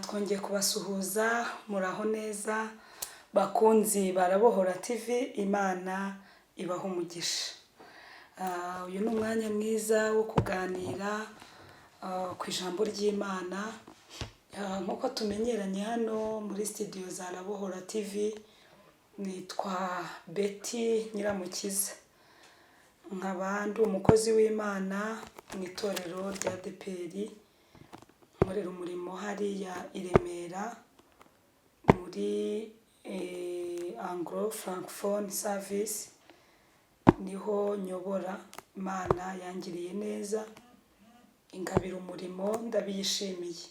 Twongeye kubasuhuza, muraho neza bakunzi barabohora TV, Imana ibaha umugisha. Uyu ni umwanya mwiza wo kuganira ku ijambo ry'Imana. Nk'uko tumenyeranye hano muri studio za Rabohora TV, nitwa Betty Nyiramukiza, nkaba ndi umukozi w'Imana mu itorero rya ADEPR, nkorera umurimo hariya i Remera muri Anglo Francophone Service, niho nyobora. Imana yangiriye neza ingabira umurimo, ndabiyishimiye.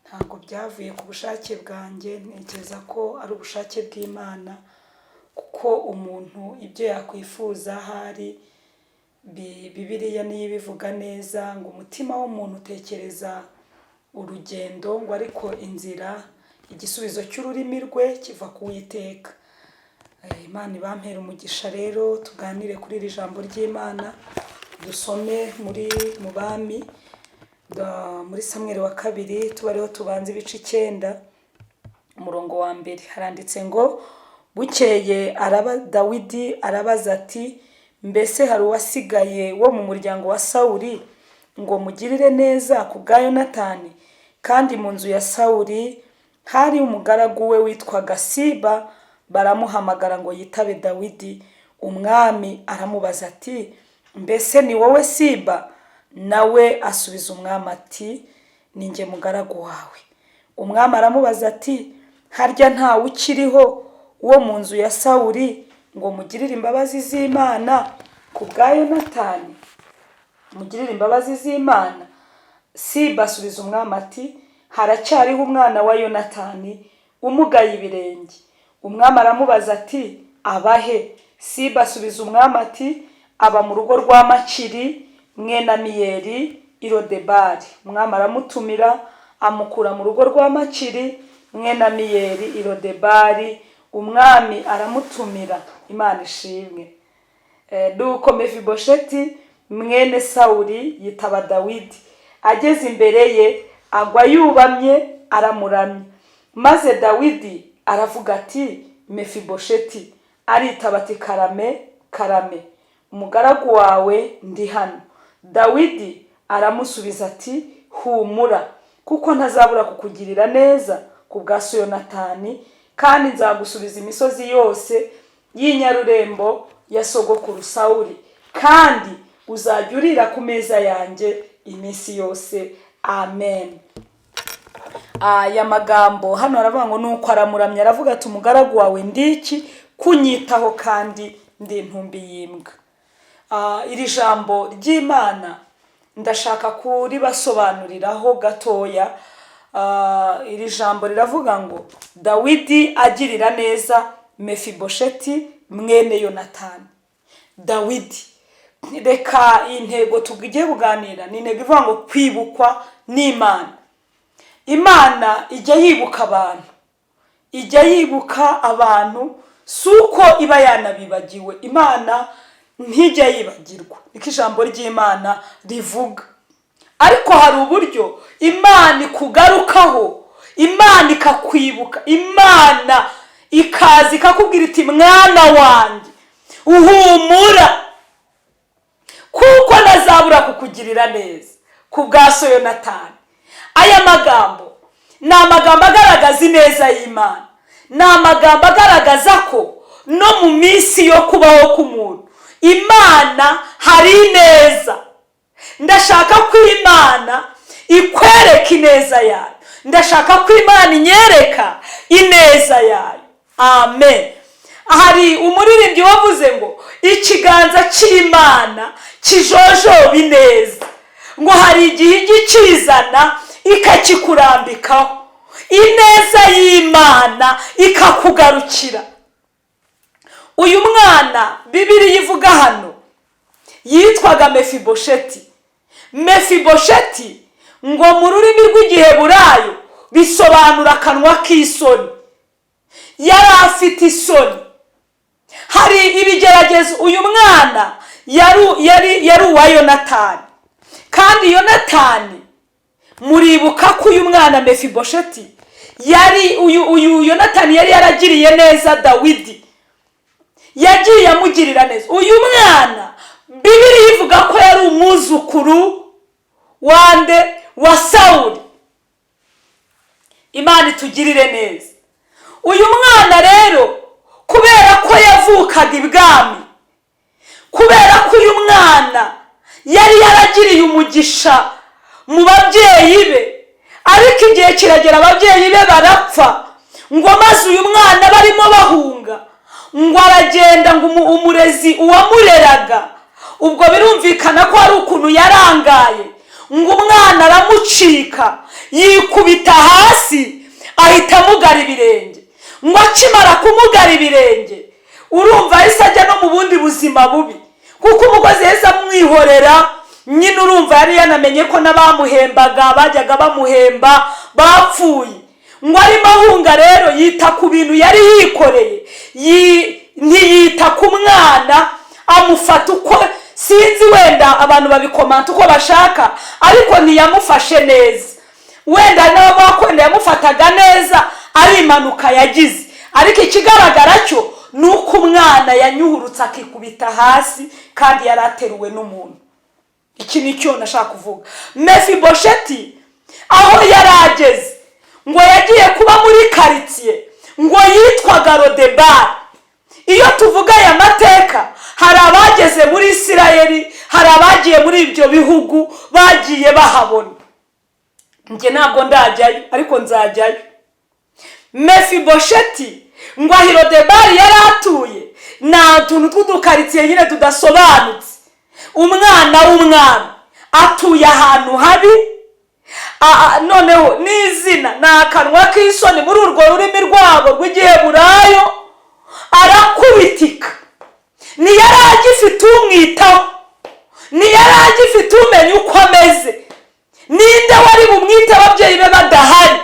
Ntabwo byavuye ku bushake bwanjye, ntekereza ko ari ubushake bw'Imana, kuko umuntu ibyo yakwifuza ahari, Bibiliya niyo ibivuga neza ngo umutima w'umuntu utekereza urugendo, ngo ariko inzira, igisubizo cy'ururimi rwe kiva ku Uwiteka. Imana ibampere umugisha. Rero tuganire kuri iri jambo ry'Imana, dusome muri mu Bami, muri Samweri wa kabiri, tuba ariho tubanza, ibice 9, umurongo wa mbere. Haranditse ngo: "Bukeye araba Dawidi arabaza ati: 'Mbese hari uwasigaye wo mu muryango wa Sawuli ngo mugirire neza ku bwa Yonatani?' Kandi mu nzu ya Sawuli hari umugaragu we witwaga Siba. Baramuhamagara ngo yitabe Dawidi. Umwami aramubaza ati: 'Mbese ni wowe Siba?' Nawe asubiza umwami ati: 'Ni njye mugaragu wawe.' Umwami aramubaza ati: 'Harya ntawe ukiriho wo mu nzu ya Sawuli ngo mugirire imbabazi z'Imana ku bwa Yonatani, mugirire imbabazi z'Imana?' Siba asubiza umwami ati: 'Haracyariho umwana wa Yonatani umugaye ibirenge.' Umwami aramubaza ati: 'Abahe?' Siba asubiza umwami ati: 'Aba mu rugo rwa Makiri mwene Amiyeli i Lodebari.' Umwami aramutumira, amukura mu rugo rwa Makiri mwene Amiyeli i Lodebari. Umwami aramutumira. Imana ishimwe. Nuko Mefibosheti mwene Sawuli yitaba Dawidi. Ageze imbere ye agwa yubamye, aramuramya. Maze Dawidi aravuga ati: 'Mefibosheti!' Aritaba ati: 'Karame, karame, umugaragu wawe ndi hano.' Dawidi aramusubiza ati: 'Humura, kuko ntazabura kukugirira neza ku bwa so Yonatani, kandi nzagusubiza imisozi yose y'inyarurembo ya sogokuru Sawuli, kandi uzajya urira ku meza yanjye iminsi yose.' Amen." Aya magambo hano aravuga ngo: "Nuko aramuramya, aravuga ati: 'Umugaragu wawe ndiki kunyitaho kandi ndi intumbi y'imbwa?'" Iri jambo ry'Imana ndashaka kuribasobanuriraho gatoya. Iri jambo riravuga ngo: "Dawidi agirira neza Mefibosheti mwene Yonatani." Dawidi, reka intego tugiye kuganira ni intego ivuga ngo kwibukwa n'Imana. Imana ijya yibuka abantu, ijya yibuka abantu, si uko iba yanabibagiwe. Imana ntijya yibagirwa, niko ijambo ry'Imana rivuga. Ariko hari uburyo Imana ikugarukaho, Imana ikakwibuka, Imana ikaza ikakubwira iti: "Mwana wanjye, uhumura, kuko ntazabura kukugirira neza ku bwa so Yonatani." Aya magambo ni amagambo agaragaza ineza y'Imana, ni amagambo agaragaza ko no mu minsi yo kubaho k'umuntu Imana hari ineza. Ndashaka ko Imana ikwereka ineza yayo, ndashaka ko Imana inyereka ineza yayo. Amen. Hari umuririmbyi wavuze ngo ikiganza cy'Imana kijojoba ineza, ngo hari igihe ijya ikizana ikakikurambikaho, ineza y'Imana ikakugarukira. Uyu mwana Bibiliya ivuga hano yitwaga Mefibosheti. Mefibosheti ngo mu rurimi rw'Igiheburayo bisobanura akanwa k'isoni. Yari afite isoni, hari ibigeragezo. Uyu mwana yari uwa Yonatani, kandi Yonatani Muribuka ko uyu mwana Mefibosheti yari uyu Yonatani yari yaragiriye neza Dawidi, yagiye amugirira neza. Uyu mwana Bibiliya ivuga ko yari umwuzukuru wande? Wa Sawuli. Imana itugirire neza. Uyu mwana rero, kubera ko yavukaga ibwami, kubera ko uyu mwana yari yaragiriye umugisha mu babyeyi be, ariko igihe kiragera ababyeyi be barapfa, ngo maze uyu mwana barimo bahunga, ngo aragenda, ngo umurezi uwamureraga, ubwo birumvikana ko hari ukuntu yarangaye, ngo umwana aramucika, yikubita hasi, ahita amugara ibirenge. Ngo akimara kumugara ibirenge, urumva yahise ajya no mu bundi buzima bubi, kuko umugozi yahise amwihorera nyine. Urumva yari yanamenye ko n'abamuhembaga, bajyaga bamuhemba, bapfuye. Ngo arimo ahunga rero, yita ku bintu yari yikoreye, ntiyita ku mwana, amufata uko sinzi, wenda abantu babikomanta uko bashaka, ariko ntiyamufashe neza. Wenda n'abavuga ko wenda yamufataga neza ari impanuka yagize, ariko ikigaragara cyo ni uko umwana yanyuhurutse akikubita hasi kandi yari ateruwe n'umuntu. Iki ni cyo nashaka kuvuga. Mefibosheti aho yari ageze, ngo yagiye kuba muri karitsiye ngo yitwaga Rodebari. Iyo tuvuga aya mateka, hari abageze muri Isirayeli, hari abagiye muri ibyo bihugu bagiye bahabona. Njye ntabwo ndajyayo, ariko nzajyayo. Mefibosheti ngo aho i Rodebari yari atuye ni utuntu tw'udukaritsiye nyine tudasobanutse. Umwana w'umwami atuye ahantu habi. Noneho n'izina ni akanwa k'isoni muri urwo rurimi rwabo rw'Igiheburayo, arakubitika. Ntiyari agifite umwitaho, ntiyari agifite umenya uko ameze. Ninde wari bumwite ababyeyi be badahari?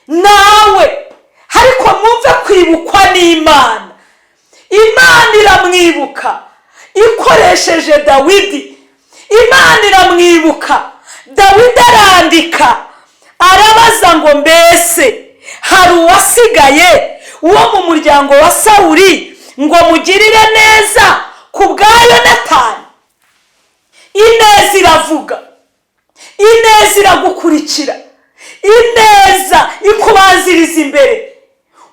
Nawe. Ariko mwumve kwibukwa n'Imana. Imana iramwibuka ikoresheje Dawidi. Imana iramwibuka. Dawidi arandika, arabaza ngo: "Mbese hari uwasigaye wo mu muryango wa Sawuri ngo mugirire neza ku bwa Yonatani?" Ineza iravuga, ineza iragukurikira, ineza ikubanziriza imbere.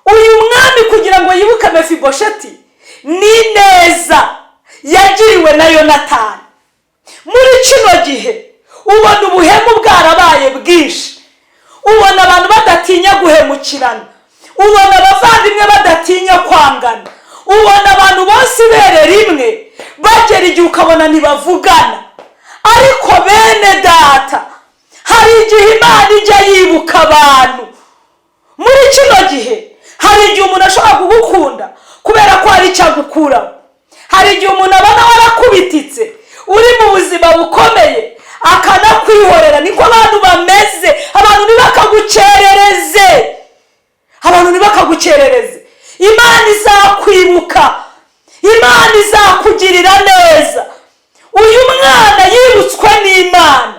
Uyu mwami kugira ngo yibuke Mefibosheti ni ineza yagiriwe na Yonatani. Muri kino gihe ubona ubuhemu bwarabaye bwinshi, ubona abantu badatinya guhemukirana, ubona abavandimwe badatinya kwangana, ubona abantu bose ibere rimwe bagera igihe ukabona ntibavugana. Ariko bene data, hari igihe Imana ijya yibuka abantu. Muri kino gihe hari igihe umuntu ashobora kugukunda kubera ko hari icyo agukuraho. Hari igihe umuntu abona warakubititse, uri mu buzima bukomeye, akanakwihorera. Niko abantu bameze. Abantu ntibakagukerereze, abantu ntibakagukerereze. Imana izakwibuka, Imana izakugirira neza. Uyu mwana yibutswe n'Imana.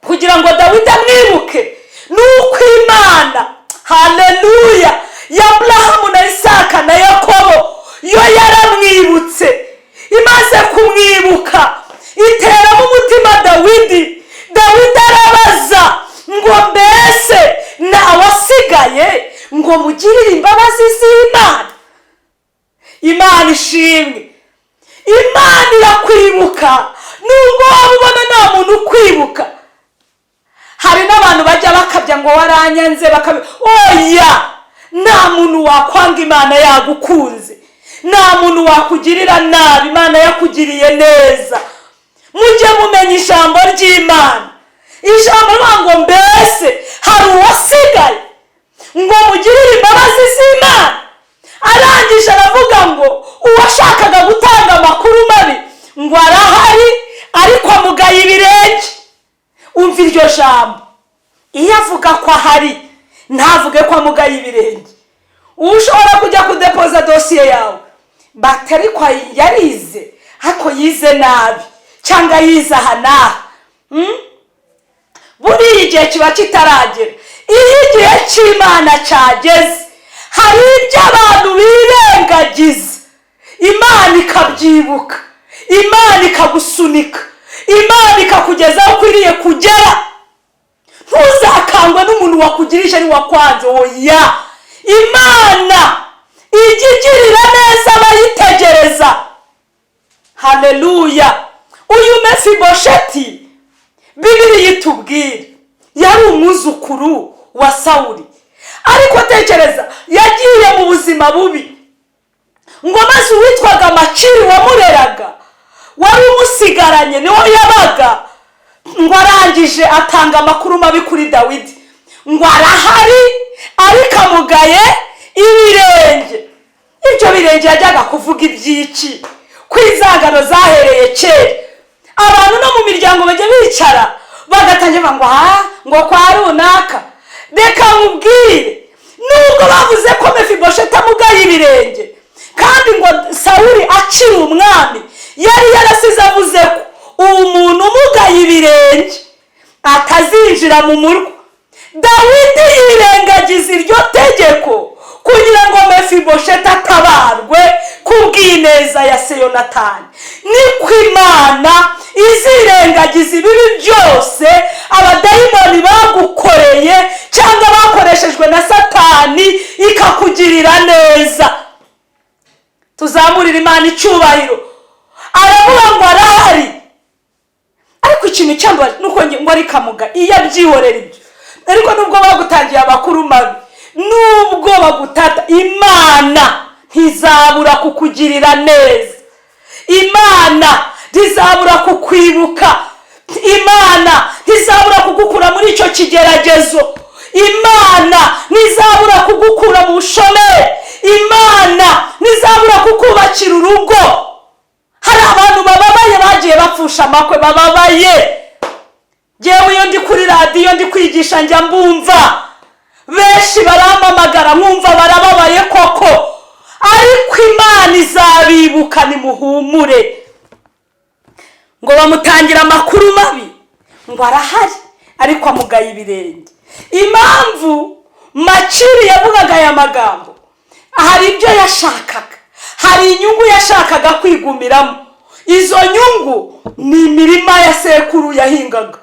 Kugira ngo Dawidi amwibuke ni uko Imana, haleluya, ya Aburahamu na Isaka na Yakobo yo yaramwibutse. Imaze kumwibuka iteramo umutima Dawidi. Dawidi arabaza ngo: "Mbese ntawasigaye ngo mugirire imbabazi z'Imana?" Imana ishimwe. Imana irakwibuka nubwo waba ubona nta muntu ukwibuka. Hari n'abantu bajya bakabya ngo waranyanze, bakabi. Oya, nta muntu wakwanga Imana yagukunze, nta muntu wakugirira nabi Imana yakugiriye neza. Mujye mumenya ijambo ry'Imana. Ijambo rivuga ngo: "Mbese hari uwasigaye ngo mugirire imbabazi z'Imana?" Arangije aravuga ngo uwashakaga gutanga amakuru mabi ngo arahari, ariko amugaye ibirenge. Umva iryo jambo. Iyo avuga ko ahari, ntavuge ko amugaye ibirenge. Ushobora kujya kudepoza dosiye yawe, bati: "Ariko yarize, ariko yize nabi, cyangwa yize aha n'aha." Buriya igihe kiba kitaragera. Iyo igihe cy'Imana cyageze, hari ibyo abantu birengagiza, Imana ikabyibuka, Imana ikagusunika, Imana ikakugeza aho ukwiriye kugera. Ntuzakangwe n'umuntu wakugirije ari wakwanze. Oya, Imana ijya igirira neza abayitegereza. Haleluya! Uyu Mefibosheti, Bibiliya itubwira, yari umwuzukuru wa Sawuri. Ariko tekereza, yagiye mu buzima bubi, ngo maze uwitwaga Makiri wamureraga, wari umusigaranye, niwo yabaga, ngo arangije atanga amakuru mabi kuri Dawidi, ngo arahari ariko amugaye ibirenge. Ibyo birenge yajyaga kuvuga iby'iki, ko inzangano zahereye kera? Abantu no mu miryango bajya bicara bagatangira ngo aha, ngo kwa runaka. Reka nkubwire, nubwo bavuze ko Mefibosheti amugaye ibirenge, kandi ngo Sawuri akiri umwami yari yarasize avuze ko uwo muntu umugaye ibirenge atazinjira mu murwa, Dawidi yirengagiza iryo tegeko kugira ngo Mefibosheti atabarwe kubw'ineza ya se Yonatani. Niko Imana izirengagiza ibibi byose abadayimoni bagukoreye cyangwa bakoreshejwe na Satani, ikakugirira neza. Tuzamurire Imana icyubahiro. Aravuga ngo arahari, ariko ikintu cyambaye nuko ngo ari kamuga. Iyo abyihorera ibyo, ariko nubwo bagutangiye amakuru mabi, nubwo bagutata, Imana ntizabura kukugirira neza, Imana ntizabura kukwibuka, Imana ntizabura kugukura muri icyo kigeragezo, Imana ntizabura kugukura mu bushomeri, Imana ntizabura kukubakira urugo. Hari abantu bababaye, bagiye bapfusha amakwe, bababaye. Ngewe iyo ndi kuri radiyo ndi kwigisha, njya mbumva benshi barampamagara, nkumva barababaye koko, ariko Imana izabibuka, nimuhumure. Ngo bamutangira amakuru mabi, ngo arahari ariko amugaye ibirenge. Impamvu Makiri yavugaga aya magambo, hari ibyo yashakaga, hari inyungu yashakaga kwigumiramo. Izo nyungu ni imirima ya sekuru yahingaga.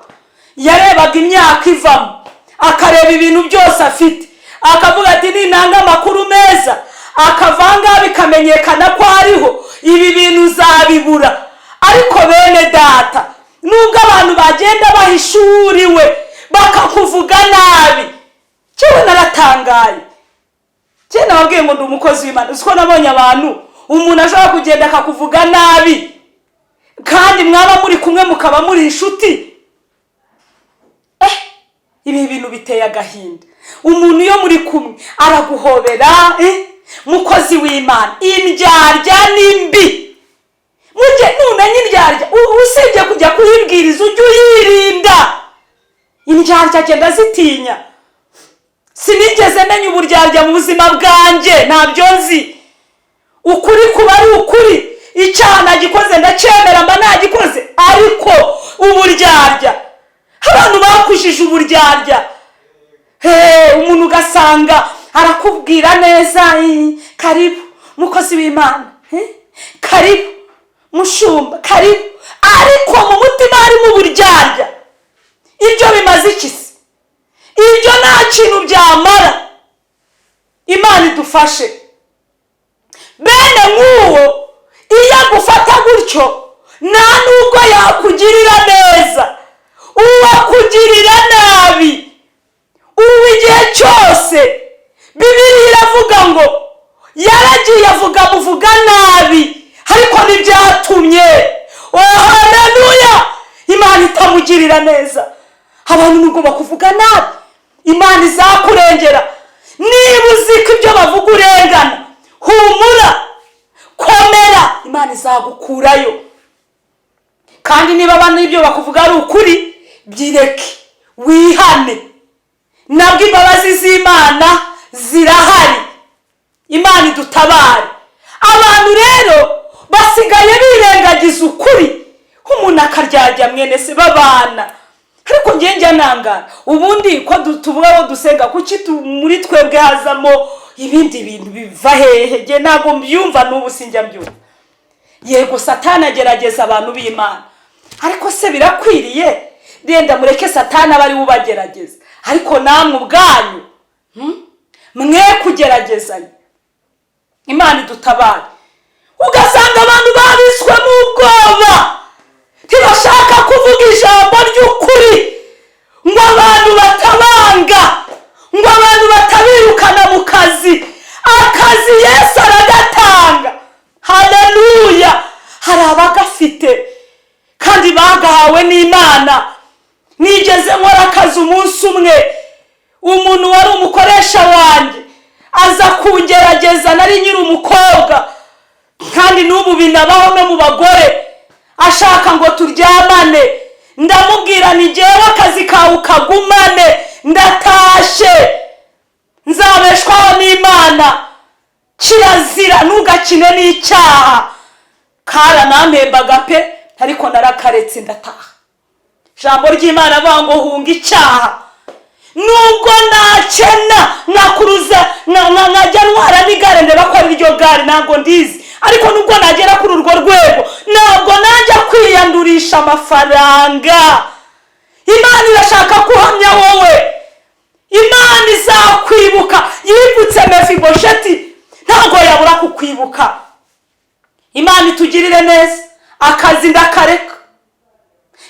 Yarebaga imyaka ivamo, akareba ibintu byose afite, akavuga ati: "Nintanga amakuru meza, akavanga bikamenyekana ko ariho, ibi bintu uzabibura." Ariko bene data, nubwo abantu bagenda bahishuriwe bakakuvuga nabi, njyewe naratangaye. Njyewe nababwiye ngo ndi umukozi w'Imana. Uzi ko nabonye abantu, umuntu ashobora kugenda akakuvuga nabi, kandi mwaba muri kumwe, mukaba muri inshuti? Ibi bintu biteye agahinda. Umuntu iyo muri kumwe araguhobera, mukozi w'Imana. Indyarya ni mbi. Mujye numenya indyarya, usibye kujya kuyibwiriza, ujye uyirinda. Indyarya agenda azitinya. Sinigeze menya uburyarya mu buzima bwanjye, ntabyo nzi. Ukuri kuba ari ukuri. Icyaha nagikoze ndacyemera, mba nagikoze. Ariko uburyarya, abantu bakujije uburyarya. Umuntu ugasanga arakubwira neza: "Karibu mukozi w'Imana, karibu mushumba, karibu," ariko mu mutima harimo uburyarya. Ibyo bimaze iki se? Ibyo nta kintu byamara. Imana idufashe. Bene nk'uwo iyo agufata gutyo, nta nubwo yakugirira neza, uwakugirira nabi ubu igihe cyose. Bibiliya iravuga ngo yaragiye avuga, amuvuga nabi, ariko ntibyatumye, oh haleluya, Imana itamugirira neza. Abantu nubwo bakuvuga nabi, Imana izakurengera. Niba uzi ko ibyo bavuga urengana, humura, komera, Imana izagukurayo. Kandi niba abantu ibyo bakuvuga ari ukuri, byireke, wihane. Nabwo imbabazi z'Imana zirahari. Imana idutabare. Abantu rero basigaye birengagiza ukuri, umuntu akaryarya mwene se babana. Ariko njye njya nangara, ubundi ko tuvuga ko dusenga, kuki muri twebwe hazamo ibindi bintu biva hehe? Njye ntabwo mbyumva, n'ubu sinjya mbyumva. Yego, Satani agerageza abantu b'Imana, ariko se birakwiriye? Renda mureke Satani abe ari we ubagerageza, ariko namwe ubwanyu mwe kugeragezanya. Imana idutabare. Ugasanga abantu babiswe mu bwoba, ntibashaka kuvuga ijambo ry'ukuri ngo abantu batabanga, ngo abantu batabirukana mu kazi. Akazi Yesu aragatanga, haleluya! Hari abagafite kandi bagahawe n'Imana. Nigeze nkora akazi, umunsi umwe umuntu wari umukoresha wanjye aza kungerageza. Nari nyiri umukobwa, kandi n'ubu binabaho no mu bagore. Ashaka ngo turyamane. Ndamubwira ni jyewe akazi kawe ukagumane, ndatashe, nzabeshwaho n'Imana. Kirazira, ntugakine n'icyaha. Karanampembaga pe, ariko narakaretse ndataha. Ijambo ry'Imana avuga ngo hunga icyaha. Nubwo nakena nkakuruza, nkajya ntwara n'igare, ndeba ko ari ryo gare, ntabwo ndizi, ariko nubwo nagera kuri urwo rwego, ntabwo najya kwiyandurisha amafaranga. Imana irashaka kuhamya wowe. Imana izakwibuka. Yibutse Mefibosheti, ntabwo yabura kukwibuka. Imana itugirire neza. Akazi ndakareka,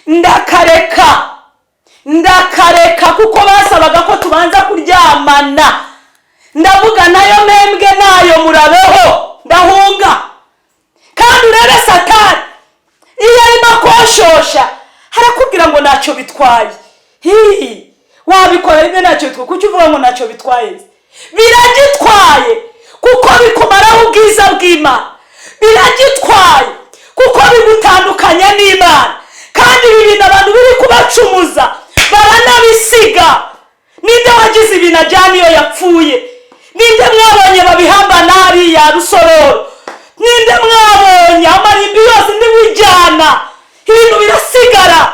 ndakareka, ndakareka, kuko basabaga ko tubanza kuryamana. Ndavuga nayo mpembwe nayo murabeho, ndahunga. Kandi urebe Satani iyo arimo akoshosha, harakubwira ngo ntacyo bitwaye. Hihi, wabikora rimwe, ntacyo bitwaye. Kuki uvuga ngo ntacyo bitwaye? Biragitwaye, kuko bikumaraho ubwiza bw'Imana. Biragitwaye kuko bigutandukanya n'Imana. Kandi ibi bintu abantu biri kubacumuza, baranabisiga. Ninde wagize ibintu ajyana iyo yapfuye? Ninde mwabonye babihamba hariya Rusororo? Ninde mwabonye amarimbi yose ntiwijyana? Ibintu birasigara,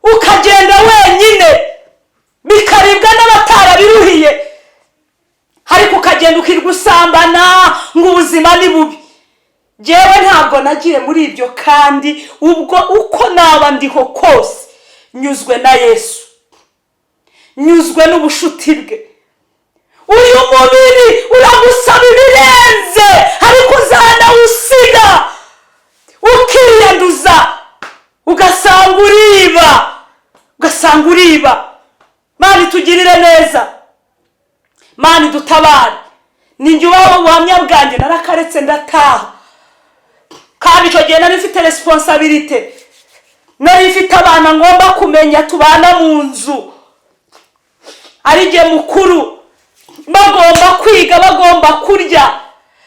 ukagenda wenyine, bikaribwa n'abatarabiruhiye, ariko ukagenda ukirwa usambana ngo ubuzima ni bubi. Njyewe ntabwo nagiye muri ibyo, kandi ubwo uko naba ndiho kose nyuzwe na Yesu, nyuzwe n'ubushuti bwe. Uyu mubiri uragusaba ibirenze, ariko uzanawusiga ukiyanduza, ugasanga uriba, ugasanga uriba. Mani tugirire neza, Mani dutabare. Ninjye ubaho ubuhamya bwanjye. Narakaretse ndataha, kandi icyo gihe nari mfite responsabilité, nari mfite abana ngomba kumenya tubana mu nzu, ari jye mukuru, bagomba kwiga, bagomba kurya.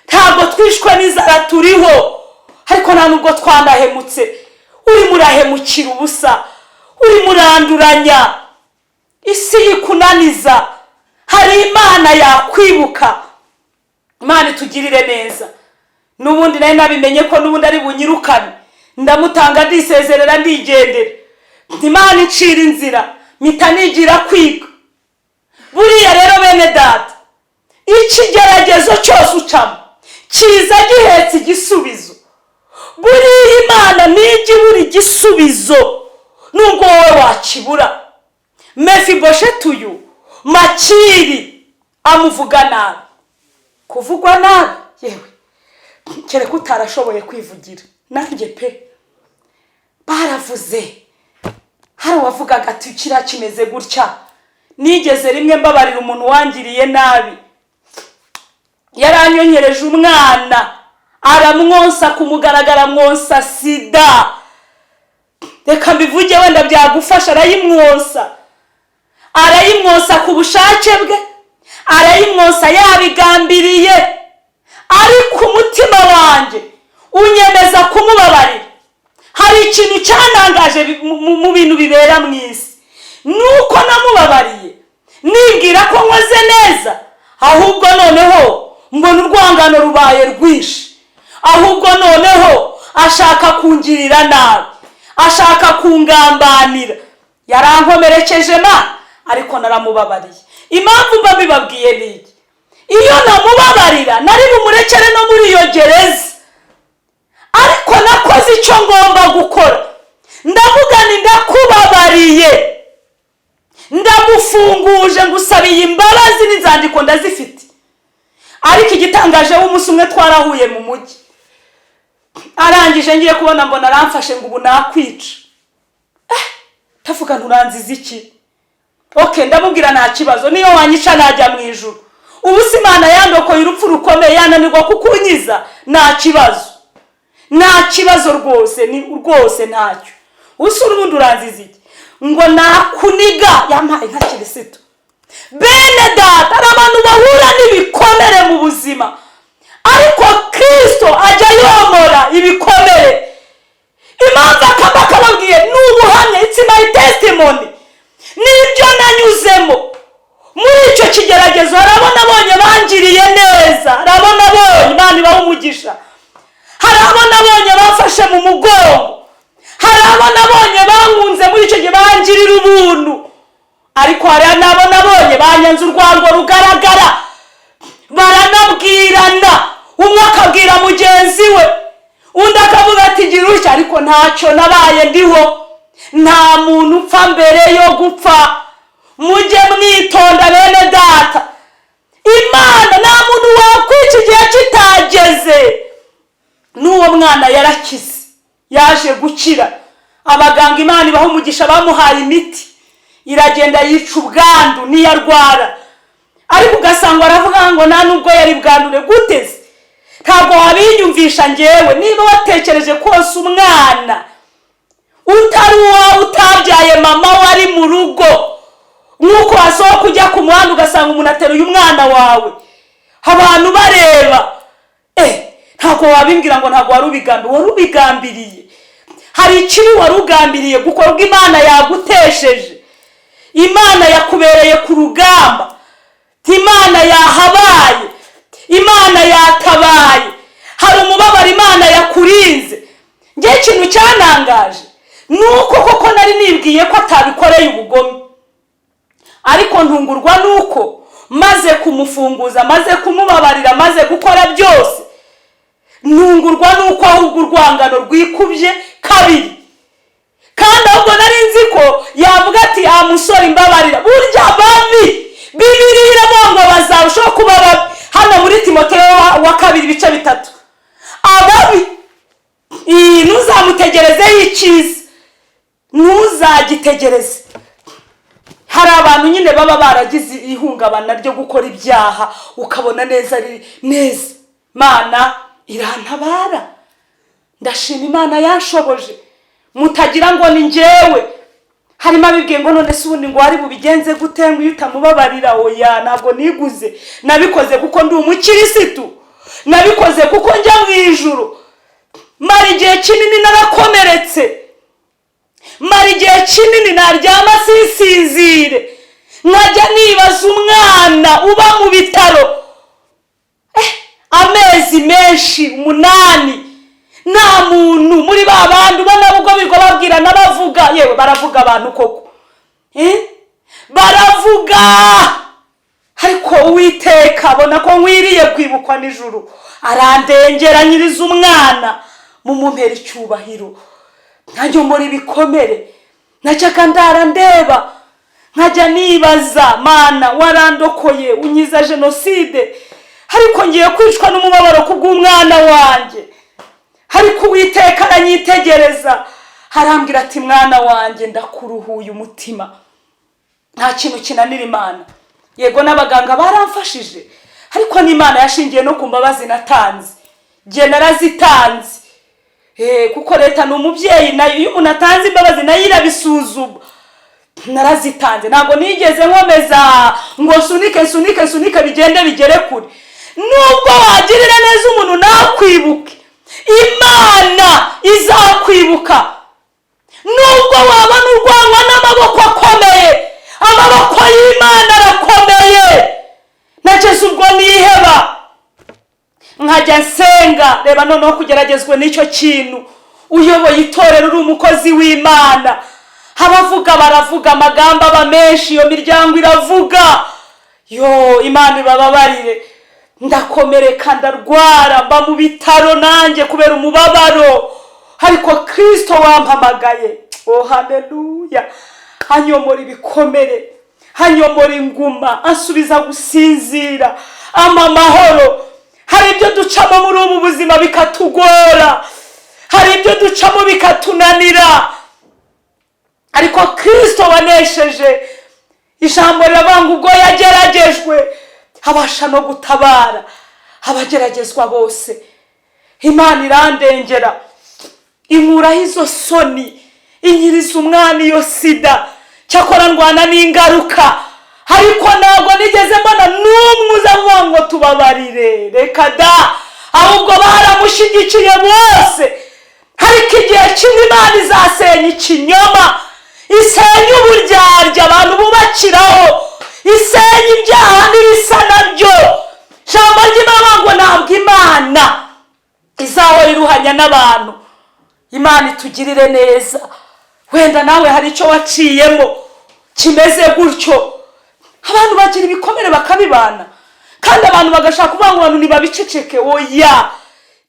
Ntabwo twishwe n'inzara, turiho, ariko nta nubwo twanahemutse. Urimo urahemukira ubusa, urimo uranduranya, isi yikunaniza. Hari Imana yakwibuka. Imana itugirire neza. N'ubundi nari nabimenye ko n'ubundi ari bunyirukane. Ndamutanga, ndisezerera, ndigendera. Imana icira inzira, mpita nigira kwiga. Buriya rero bene data, ikigeragezo cyose ucamo kiza gihetse igisubizo. Buriya Imana ntijya ibura igisubizo nubwo wowe wakibura. Mefibosheti uyu, Makiri amuvuga nabi. Kuvugwa nabi, yewe, kereka utarashoboye kwivugira. Nanjye pe, baravuze. Hari uwavugaga ati kiriya kimeze gutya. Nigeze rimwe mbabarira umuntu wangiriye nabi. Yaranyonkereje umwana, aramwonsa ku mugaragaro, amwonsa sida. Reka mbivuge, wenda byagufasha. Arayimwonsa, arayimwonsa ku bushake bwe, arayimwonsa yabigambiriye, ariko umutima wanjye unyemeza kumubabarira. Hari ikintu cyanangaje mu bintu bibera mu isi, ni uko namubabariye nibwira ko nkoze neza, ahubwo noneho mbona urwangano rubaye rwinshi, ahubwo noneho ashaka kungirira nabi, ashaka kungambanira. Yarankomerekeje ma, ariko naramubabariye. Impamvu mba mbibabwiye ni iki? Iyo namubabarira nari bumurekere no muri iyo gereza, ariko nakoze icyo ngomba gukora. Ndavuga ni ndakubabariye, ndagufunguje, ngusabiye imbabazi, n'inzandiko ndazifite. Ariko igitangaje, w'umunsi umwe twarahuye mu mujyi, arangije ngiye kubona mbona aramfashe ngo ubu nakwica. Ndavuga nturanziza iki? Okay, ndamubwira nta kibazo, niyo wanyica najya mu ijuru. Ubu si Imana yandokoye urupfu rukomeye, yananirwa kukunyiza? Nta kibazo, nta kibazo rwose, ni rwose ntacyo. Usa ubundi uranziza iki? Ngo nakuniga. Yampaye nka Kirisito. Bene data, hari abantu bahura n'ibikomere mu buzima, ariko Kirisito ajya yomora ibikomere. Impamvu akaba akababwiye ni ubuhamya, it's my testimony, n'ibyo nanyuzemo muri icyo kigeragezo. Hari abo nabonye bangiriye neza, hari abo nabonye Imana ibaha umugisha, hari abo nabonye bafashe mu mugongo, hari abo nabonye bankunze muri icyo gihe, bangirira ubuntu. Ariko hari n'abo nabonye banyanze urwango rugaragara, baranabwirana, umwe akabwira mugenzi we, undi akavuga ati gira utya. Ariko ntacyo nabaye ndiho. Nta muntu upfa mbere yo gupfa. Mujye mwitonda, bene data. Imana, nta muntu wakwica igihe kitageze. N'uwo mwana yarakize, yaje gukira. Abaganga, Imana ibaha umugisha, bamuhaye imiti iragenda yica ubwandu, ntiyarwara. Ariko ugasanga aravuga ngo nta nubwo yari bwandure. Guteze ntabwo wabinyumvisha ngewe. Niba watekereje kose umwana utari uwawe, utabyaye, mama we ari mu rugo, nk'uko wasohoka ujya ku muhanda ugasanga umuntu ateruye umwana wawe, abantu bareba, ntabwo wabimbwira ngo ntabwo wari ubigambiriye. Wari ubigambiriye. Hari ikibi wari ugambiriye gukora. Ubwo Imana yagutesheje, Imana yakubereye ku rugamba, Imana yahabaye, Imana yatabaye. Hari umubabaro Imana yakurinze. Ngewe ikintu cyanangaje ni uko koko nari nibwiye ko atabikoreye ubugome, ariko ntungurwa nuko maze kumufunguza, maze kumubabarira, maze gukora byose, ntungurwa nuko ahubwo urwangano rwikubye kabiri. Kandi ahubwo nari nzi ko yavuga ati ah musore, imbabarira. Burya babi, Bibiliya iravuga ngo bazarushaho kuba babi. Hano muri Timoteyo wa kabiri ibice 3, ababi iyi ntuzamutegerezeho icyiza, ntuzagitegereze. Hari abantu nyine baba baragize ihungabana ryo gukora ibyaha, ukabona neza ari neza. Mana irantabara, ndashima Imana yanshoboje. Mutagira ngo ni njyewe. Harimo abibwiye ngo none se ubundi ngo wari bubigenze gute, ngo iyo utamubabarira? Oya, ntabwo niguze. Nabikoze kuko ndi umukirisitu, nabikoze kuko njya mu ijuru. Mara igihe kinini narakomeretse, mara igihe kinini naryama sinsinzire, nkajya nibaza umwana uba mu bitaro amezi menshi 8, nta muntu muri ba bandi ubona ubwo birirwa babwirana, bavuga. Yewe, baravuga abantu koko. Baravuga, ariko Uwiteka abona ko nkwiriye kwibukwa nijoro, arandengera, nyiriza umwana. Mumumpera icyubahiro. Nkanjye muri ibikomere najyaga ndara ndeba, nkajya nibaza: Mana, warandokoye unkiza jenoside, ariko ngiye kwicwa n'umubabaro kubw'umwana wanjye. Ariko Uwiteka aranyitegereza, arambwira ati mwana wanjye, ndakuruhuye umutima. Nta kintu kinanira Imana. Yego, n'abaganga baramfashije, ariko n'Imana yashingiye no ku mbabazi natanze. Jye narazitanze, kuko leta ni umubyeyi nayo. Iyo umuntu atanze imbabazi nayo irabisuzuma. Narazitanze, ntabwo nigeze nkomeza ngo nsunike, nsunike, nsunike, bigende bigere kure. Nubwo wagirira neza umuntu ntakwibuke, Imana izakwibuka. Nubwo wabona urwangwa n'amaboko akomeye, amaboko y'Imana arakomeye. Nageze ubwo niheba, nkajya nsenga. Reba noneho kugeragezwa n'icyo kintu, uyoboye itorero, uri umukozi w'Imana. Abavuga baravuga, amagambo aba menshi, iyo miryango iravuga. Yo, Imana ibababarire. Ndakomereka, ndarwara, mba mu bitaro nanjye kubera umubabaro, ariko Kirisito wampamagaye, oh haleluya, anyomora ibikomere, anyomora inguma, ansubiza gusinzira, ampa amahoro. Hari ibyo ducamo muri ubu buzima bikatugora, hari ibyo ducamo bikatunanira, ariko Kirisito wanesheje, ijambo riravuga ngo ubwo yageragejwe abasha no gutabara abageragezwa bose. Imana irandengera, inkuraho izo soni, inkiriza umwana iyo sida. Cyakora ndwana n'ingaruka, ariko ntabwo nigeze mbona n'umwe uza avuga ngo tubabarire, reka da, ahubwo baramushyigikiye bose. Ariko igihe kimwe Imana izasenya ikinyoma, isenya uburyarya abantu bubakiraho, isenya ibyaha n'ibisa nabyo. Ijambo ry'Imana ngo ntabwo Imana izahora iruhanya n'abantu. Imana itugirire neza. Wenda nawe hari icyo waciyemo kimeze gutyo. Abantu bagira ibikomere bakabibana, kandi abantu bagashaka kuvuga ngo abantu ntibabiceceke. Oya,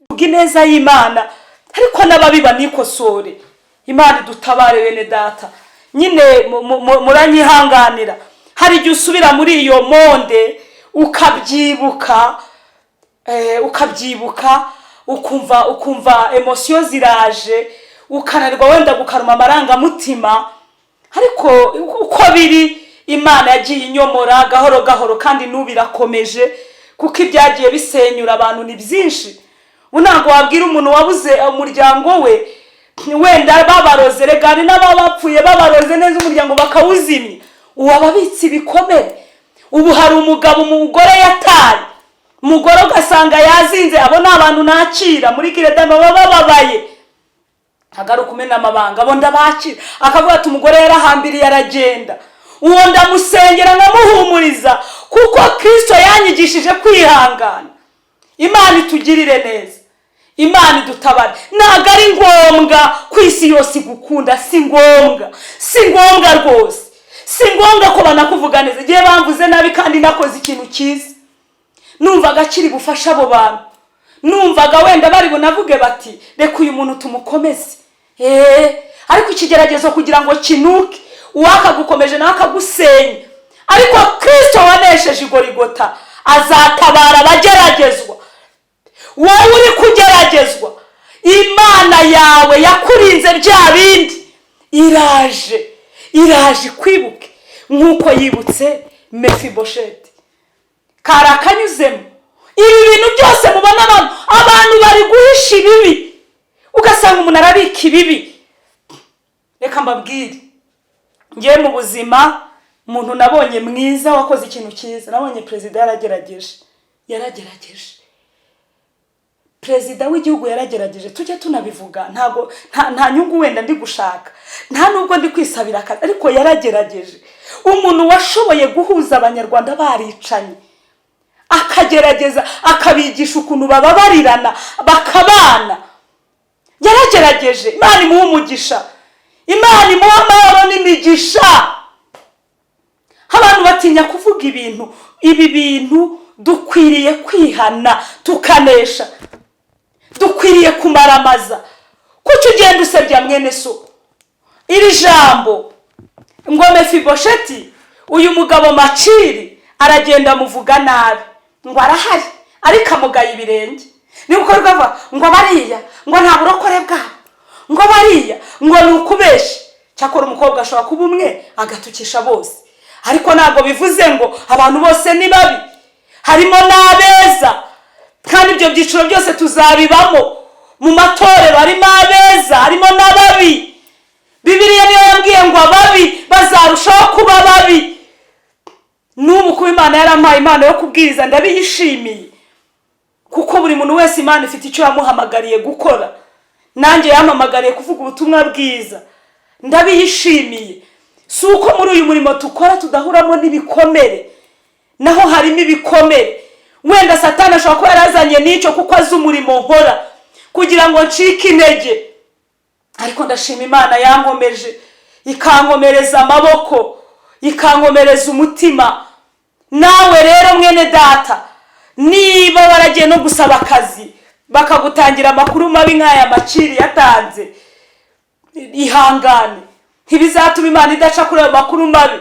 vuga ineza y'Imana, ariko n'ababiba nikosore. Imana idutabare. Bene data, nyine muranyihanganira, hari igihe usubira muri iyo monde ukabyibuka, ukabyibuka, ukumva émotions ziraje, ukananirwa wenda gukaruma amarangamutima. Ariko uko biri, Imana yagiye inyomora gahoro gahoro, kandi n'ubu irakomeje, kuko ibyagiye bisenyura abantu ni byinshi. Ubu ntabwo wabwira umuntu wabuze umuryango we, wenda babaroze, rega hari n'ababa bapfuye babaroze neza, umuryango bakawuzimya, ubu ababitse ibikomere. Ubu hari umugabo umugore yataye, umugore ugasanga yazinze. Abo ni abantu nakira muri kiredama, baba bababaye, agaruka umena amabanga. Abo ndabakira, akavuga ati umugore yarahambiriye aragenda. Uwo ndamusengera, nkamuhumuriza, kuko Kirisito yanyigishije kwihangana. Imana itugirire neza, Imana idutabare. Ntabwo ari ngombwa ku isi yose igukunda, si ngombwa, si ngombwa rwose, si ngombwa ko banakuvuga neza. Igihe bamvuze nabi kandi nakoze ikintu cyiza, numvaga akiri bufashe abo bantu, numvaga wenda bari bunavuge bati reka uyu muntu tumukomeze. Eee, ariko ikigeragezo kugira ngo kinuke, uwakagukomeje nawe akagusenya. Ariko Kirisito wanesheje igorigota azatabara abageragezwa. Wowe uri kugeragezwa, Imana yawe yakurinze bya bindi iraje, iraje ikwibuke nk'uko yibutse Mefibosheti. Kari akanyuzemo. Ibi bintu byose mubona, abantu bari guhisha ibibi, ugasanga umuntu arabika ibibi. Reka mbabwire, ngewe mu buzima umuntu nabonye mwiza wakoze ikintu cyiza, nabonye perezida yaragerageje, yaragerageje, perezida w'igihugu yaragerageje. Tujye tunabivuga, ntabwo nta nyungu wenda ndi gushaka, nta nubwo ndi kwisabira akazi, ariko yaragerageje. Umuntu washoboye guhuza Abanyarwanda baricanye, akagerageza akabigisha ukuntu bababarirana bakabana, yaragerageje. Imana imuha umugisha, Imana imuha amahoro n'imigisha. Abantu batinya kuvuga ibintu. Ibi bintu dukwiriye kwihana tukanesha, dukwiriye kumaramaza. Kuki ugenda usebya mwene so? Iri jambo ngo Mefibosheti, uyu mugabo Maciri aragenda amuvuga nabi, ngo arahari ariko amugaye ibirenge. Ni gukorwa avuga ngo bariya ngo nta burokore bwabo, ngo bariya ngo ni ukubeshya. Cyakora umukobwa ashobora kuba umwe agatukisha bose, ariko ntabwo bivuze ngo abantu bose ni babi, harimo n'abeza. Kandi ibyo byiciro byose tuzabibamo mu matorero, harimo abeza, harimo n'ababi. Bibiliya niyo yambwiye ngo ababi bazarushaho kuba babi. N'ubu kuba Imana yarampaye impano yo kubwiriza, ndabiyishimiye, kuko buri muntu wese Imana ifite icyo yamuhamagariye gukora. Nanjye yampamagariye kuvuga ubutumwa bwiza, ndabiyishimiye. Si uko muri uyu murimo dukora tudahuramo n'ibikomere, naho harimo ibikomere. Wenda Satani ashobora kuba yarazanye n'icyo, kuko azi umurimo nkora, kugira ngo ncike intege, ariko ndashima Imana yankomeje. Ikankomereza amaboko, ikankomereza umutima. Nawe rero mwene data, niba waragiye no gusaba akazi bakagutangira amakuru mabi nk'aya Makiri yatanze, ihangane. Ntibizatuma Imana idaca kuri ayo makuru mabi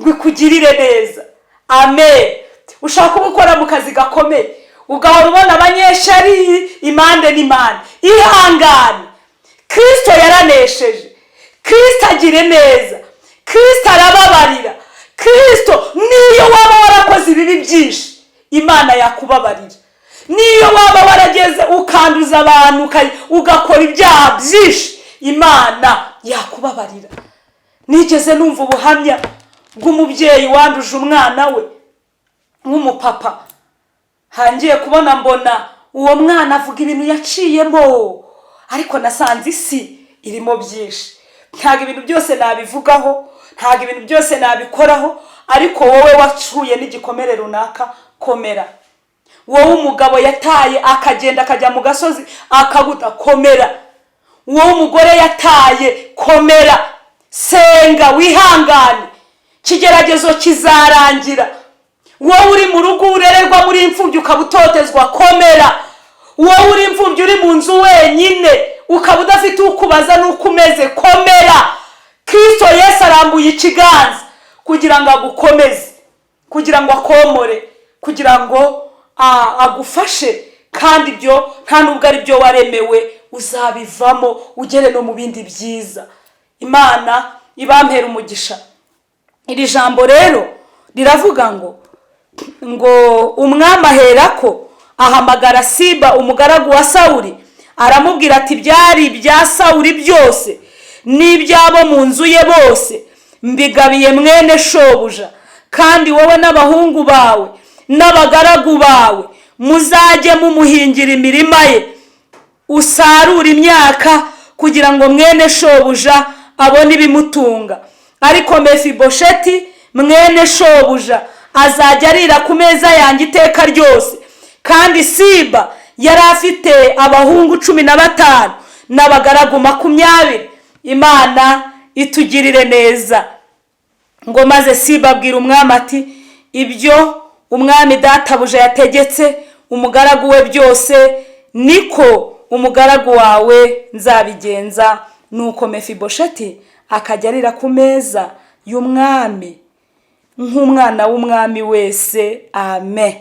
ngo ikugirire neza. Amen. Ushaka kuba ukora mu kazi gakomeye, ugahora ubona abanyeshari impande n'impande, ihangane. Kirisito yaranesheje, Kirisito agire neza, Kirisito arababarira. Kirisito, niyo waba warakoze ibibi byinshi, Imana yakubabarira. Niyo waba warageze ukanduza abantu, ugakora ibyaha byinshi, Imana yakubabarira. Nigeze numva ubuhamya bw'umubyeyi wanduje umwana we nk'umupapa. Hangiye kubona mbona uwo mwana avuga ibintu yaciyemo, ariko nasanze isi irimo byinshi. Ntabwo ibintu byose nabivugaho, ntabwo ibintu byose nabikoraho, ariko wowe wacuye n'igikomere runaka, komera. Wowe umugabo yataye akagenda akajya mu gasozi akaguta, komera. Wowe umugore yataye, komera, senga, wihangane, ikigeragezo kizarangira. Wowe uri mu rugo urererwa muri imfubyi ukaba utotezwa, komera. Wowe uri imfubyi uri mu nzu wenyine ukaba udafite ukubaza n'uko umeze, komera. Kirisito Yesu arambuye ikiganza kugira ngo agukomeze, kugira ngo akomore, kugira ngo agufashe. Kandi ibyo nta nubwo ari byo waremewe, uzabivamo ugere no mu bindi byiza. Imana ibampera umugisha. Iri jambo rero riravuga ngo umwami aherako ahamagara Siba umugaragu wa Sawuri, aramubwira ati: "Byari ibya Sawuri byose n'iby'abo mu nzu ye bose mbigabiye mwene shobuja, kandi wowe n'abahungu bawe n'abagaragu bawe muzajye mumuhingira imirima ye, usarure imyaka kugira ngo mwene shobuja abone ibimutunga. Ariko Mefibosheti mwene shobuja azajya arira ku meza yanjye iteka ryose." Kandi Siba yari afite abahungu 15 n'abagaragu 20. Imana itugirire neza. Ngo maze Siba abwira umwami ati: "Ibyo umwami databuja yategetse umugaragu we byose, niko umugaragu wawe nzabigenza." Nuko Mefibosheti akajya arira ku meza y'umwami nk'umwana w'umwami wese. Amen.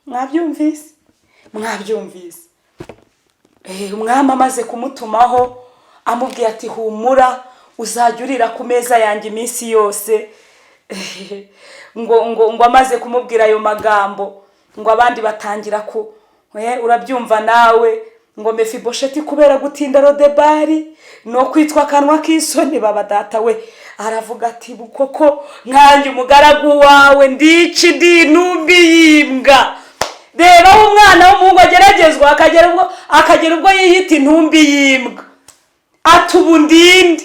Mwabyumvise, mwabyumvise. Umwami amaze kumutumaho amubwiye ati: "Humura, uzajya urira ku meza yanjye iminsi yose." Ngo amaze kumubwira ayo magambo, ngo abandi batangira ku urabyumva nawe, ngo Mefibosheti kubera gutinda Rodebari no kwitwa akanwa k'isoni, baba data we, aravuga ati: "Koko nkanjye umugaragu wawe ndici ndi intumbi y'imbwa?" Reba aho umwana w'umuhungu ageragezwa akagera ubwo yiyita intumbi y'imbwa, ati: "Ubu ndinde,"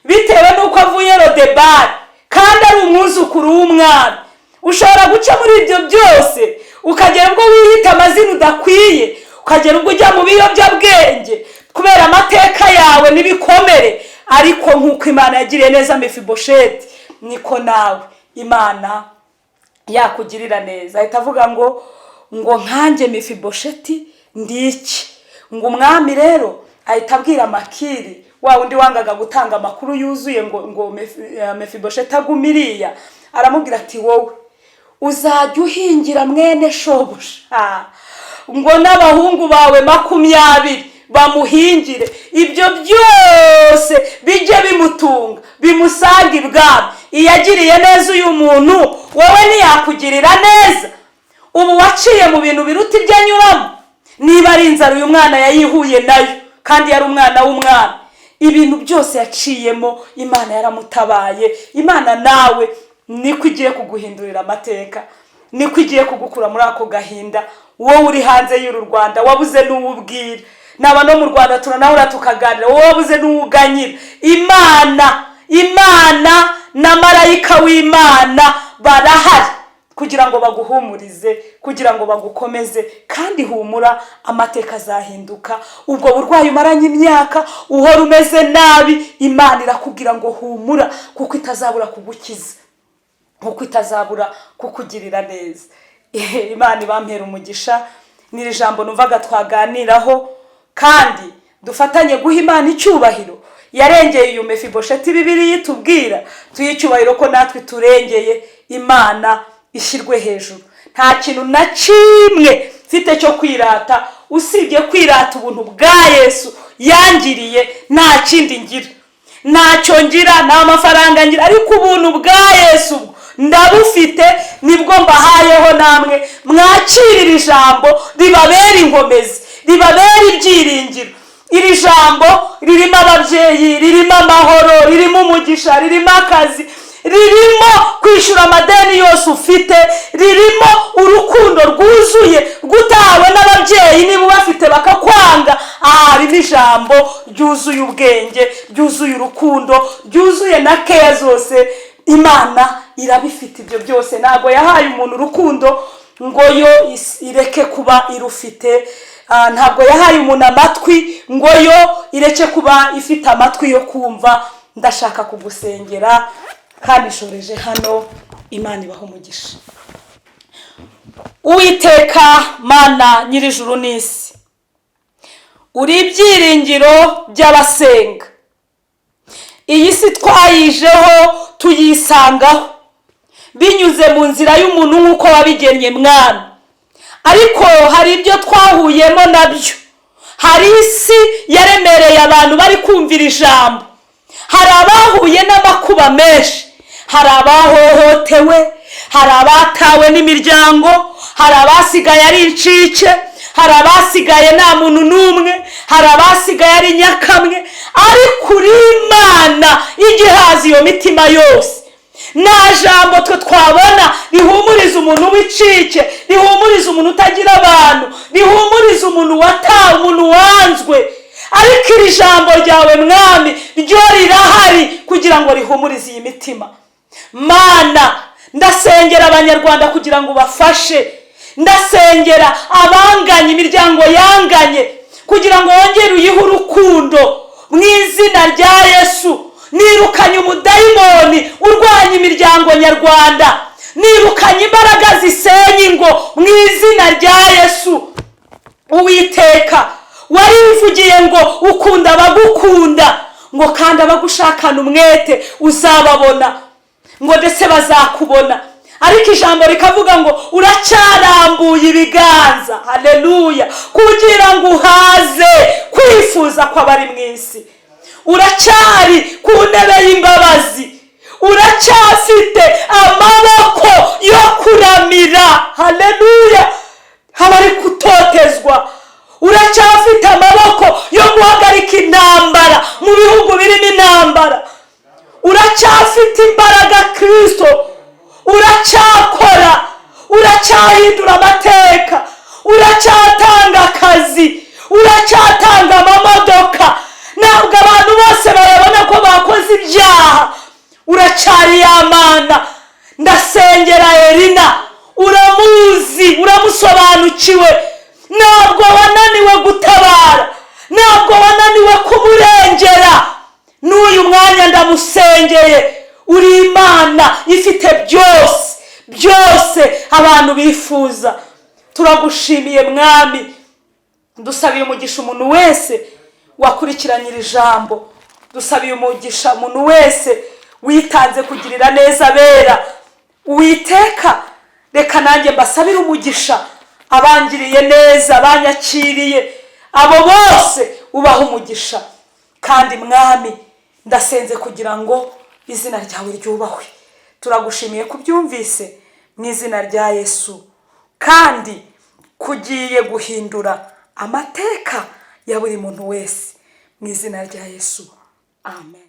bitewe n'uko avuye Rodebari kandi ari umwuzukuru w'umwami. Ushobora guca muri ibyo byose ukagera ubwo wiyita amazina udakwiye, ukagera ubwo ujya mu biyobyabwenge kubera amateka yawe n'ibikomere, ariko nk'uko Imana yagiriye neza Mefibosheti, niko nawe Imana yakugirira neza. Ahita avuga ngo: "Nkanjye Mefibosheti ndi iki?" Ngo umwami rero ahita abwira Makiri, wa wundi wangaga gutanga amakuru yuzuye, ngo Mefibosheti agume iriya, aramubwira ati: "Wowe uzajya uhingira mwene shobuja, ngo n'abahungu bawe 20 bamuhingire, ibyo byose bijye bimutunga, bimusaga ibwami." Iyo agiriye neza uyu muntu, wowe ntiyakugirira neza? Ubu waciye mu bintu biruta ibyo anyuramo. Niba ari inzara, uyu mwana yayihuye nayo kandi yari umwana w'umwami. Ibintu byose yaciyemo, Imana yaramutabaye. Imana nawe niko igiye kuguhindurira amateka, niko igiye kugukura muri ako gahinda. Wowe uri hanze y'uru Rwanda wabuze n'uwo ubwira, naba no mu Rwanda turanahura tukaganira, wowe wabuze n'uwo uganyira, Imana na marayika w'Imana barahari. Kugira ngo baguhumurize, kugira ngo bagukomeze. Kandi humura, amateka azahinduka. Ubwo burwayi umaranye imyaka, uhora umeze nabi, Imana irakubwira ngo humura, kuko itazabura kugukiza, kuko itazabura kukugirira neza. Imana ibampera umugisha. N'iri jambo numvaga twaganiraho, kandi dufatanye guha Imana icyubahiro yarengeye uyu Mefibosheti. Bibiliya itubwira tuhe icyubahiro ko natwe turengeye. Imana ishyirwe hejuru. Nta kintu na kimwe mfite cyo kwirata usibye kwirata ubuntu bwa Yesu yangiriye. Nta kindi ngira, ntacyo ngira, nta mafaranga ngira, ariko ubuntu bwa Yesu bwo ndabufite, nibwo mbahayeho. Namwe mwakirira ijambo ribabera inkomezi, ribabera ibyiringiro. Iri jambo ririmo ababyeyi, ririmo amahoro, ririmo umugisha, ririmo akazi, ririmo kwishyura amadeni yose ufite, ririmo urukundo rwuzuye rw'utahawe n'ababyeyi niba ubafite bakakwanga. Aha harimo ijambo ryuzuye ubwenge, ryuzuye urukundo, ryuzuye na keya zose. Imana irabifite ibyo byose. Ntabwo yahaye umuntu urukundo ngo yo ireke kuba irufite. Ntabwo yahaye umuntu amatwi ngo yo ireke kuba ifite amatwi yo kumva. Ndashaka kugusengera kandi nshoreje hano. Imana ibaho umugisha. Uwiteka Mana nyir'ijuru n'isi, uri ibyiringiro by'abasenga. Iyi si twayijeho tuyisangaho binyuze mu nzira y'umuntu nk'uko wabigennye, Mwana, ariko hari ibyo twahuyemo nabyo. Hari isi yaremereye abantu bari kumvira ijambo, hari abahuye n'amakuba menshi, hari abahohotewe, hari abatawe n'imiryango, hari abasigaye ari incike, hari abasigaye nta muntu n'umwe, hari abasigaye ari nyakamwe. Ariko uri Imana igihaza iyo mitima yose. Nta jambo twe twabona rihumuriza umuntu w'icike, rihumuriza umuntu utagira abantu, rihumuriza umuntu watawe, umuntu wanzwe, ariko iri jambo ryawe, Mwami, ryo rirahari kugira ngo rihumurize iyi mitima. Mana, ndasengera Abanyarwanda kugira ngo ubafashe. Ndasengera abanganye, imiryango yanganye, kugira ngo wongere uyihe urukundo mu izina rya Yesu. Nirukanye umudayimoni urwanya imiryango nyarwanda, nirukanye imbaraga zisenya ingo mu izina rya Yesu. Uwiteka, warivugiye ngo ukunda abagukunda, ngo kandi abagushakana umwete uzababona, ngo ndetse bazakubona. Ariko ijambo rikavuga ngo uracyarambuye ibiganza, haleluya, kugira ngo uhaze kwifuza kw'abari mu isi. Uracyari ku ntebe y'imbabazi, uracyafite amaboko yo kuramira, haleluya, abari gutotezwa. Uracyafite amaboko yo guhagarika intambara mu bihugu birimo intambara. Uracyafite imbaraga, Kirisito, uracyakora, uracyahindura amateka, uracyatanga akazi, uracyatanga amamodoka. Ntabwo abantu bose barabona ko bakoze ibyaha. Uracyari yamana. Ndasengera Erina, uramuzi, uramusobanukiwe. Ntabwo wananiwe gutabara, ntabwo wananiwe kumurengera. N'uyu mwanya ndamusengeye. Uri Imana ifite byose, byose abantu bifuza. Turagushimiye, Mwami. Dusabiye umugisha umuntu wese wakurikiranye iri jambo, dusabiye umugisha umuntu wese witanze kugirira neza abera. Uwiteka, reka nanjye mbasabire umugisha abangiriye neza, banyakiriye, abo bose ubaha umugisha. Kandi Mwami, ndasenze kugira ngo izina ryawe ryubahwe. Turagushimiye kubyumvise mu izina rya Yesu, kandi kugiye guhindura amateka ya buri muntu wese mu izina rya Yesu, amen.